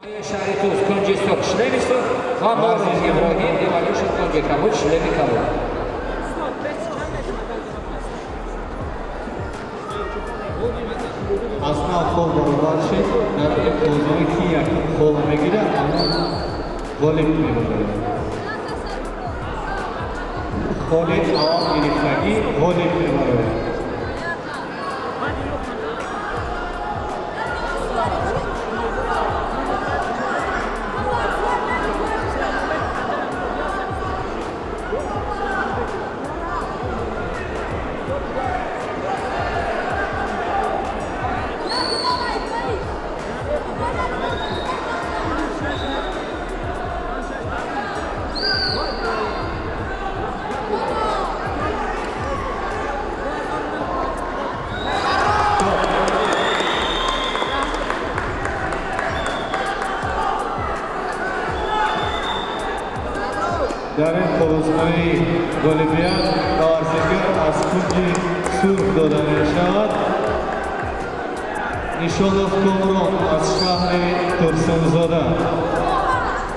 Шаҳри Тус, кунҷи сурх, шлеми сурх, ва Норов Иброҳим Эволюшн, кунҷи кабуд, шлеми кабуд. Аз нав хол баробар шид. Дар ин бозиҳое ки якум хола мегирад, ҳамон ғолиб мебошад. Холи аввал гирифтагӣ ғолиб мебарояд. Дар ин қовозмоии ғолибият ба варзишгар аз кунҷи сурх дода мешавад. Нишонов Комрон аз шаҳри Турсунзода,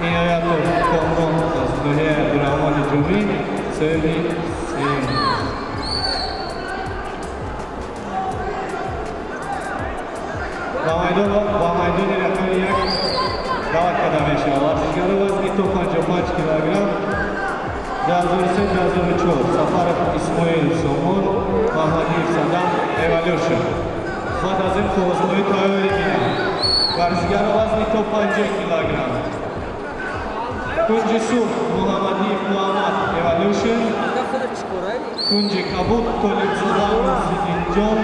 Иноятов Комрон аз ноҳияи Абдураҳмони Ҷомӣ соҳиби сеюм. Ба майдони рақами як даъват карда мешавад варзишгари вазни то 55 килограмм, 2003, 2004, Сафаров Исмоил Сомон, Маҳмадиев Садам Эволюшн. Баъд аз ин қовозмоӣ тайёрӣ бинанд варзишгари вазни то 50 килограмм: кунҷи сурх Муҳаммадиев Муҳаммад Эволюшн, кунҷи кабуд Толибзода Муҳсиддинҷон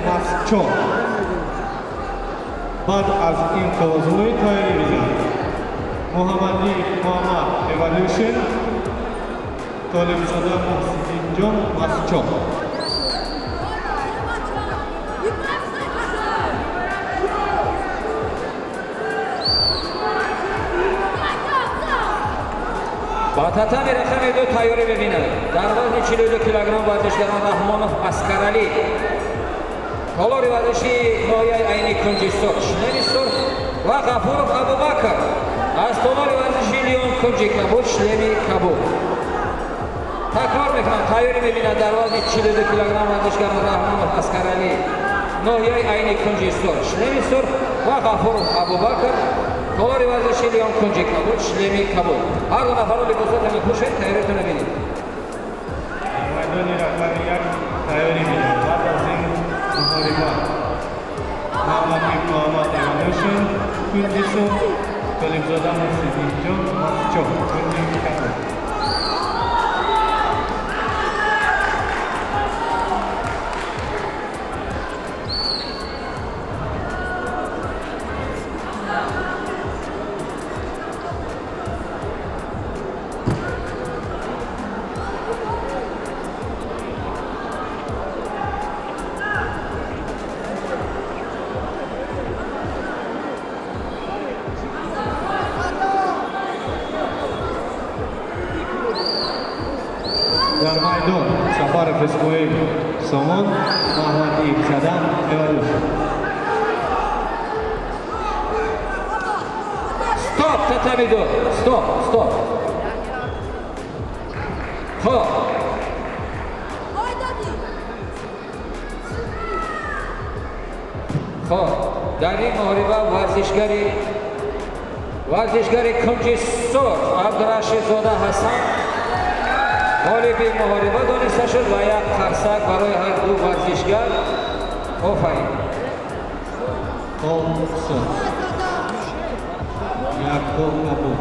Масчон. Баъд аз ин қовозмоӣ тайёрӣ бинанд Муҳаммадиев Муҳаммад Эволюшн, Толибзода Муҳсиддинҷон Масчон. Ба татами рақами ду тайёрӣ бибинад дар вазни 42 килограмм варзишгарон Раҳмонов Аскаралӣ, толори варзиши ноҳияи Айни, кунҷи сурх, шлеми сурх, ва Ғафуров Абубакр аз толори варзиши Лион, кунҷи кабуд, шлеми кабуд. Такрор мекунам, тайёрӣ мебинад дар вазни 42 килограмм варзишгарон Раҳмонов Аскаралӣ, ноҳияи Айни, кунҷи сурх, шлеми сурх, ва Ғафуров Абубакр, толори варзиши Лион, кунҷи кабуд, шлеми кабуд. Ҳар ду нафарро либосотона пӯшед, тайёритона бинед. Дар майдони рақами як тайёрӣ бинанд баъд аз ин муҳориба Муҳаммадиев Муҳаммад Эволюшн, кунҷи сурх, Толибзода Муҳсиддинҷон Масчон, кунҷи кабуд. Дар майдон Сафаров Исмоил Сомон, Маҳмадиев Садам Эволюшн. Стоп, татами ду, стоп, стоп. Хоб, хоб, дар ин муҳориба варзишгари кунҷи сурх Абдурашидзода Ҳасан ғолиби муҳориба дониста шуд ва як қарсак барои ҳар ду варзишгар. Офарин. Хол сурх, як хол кабуд.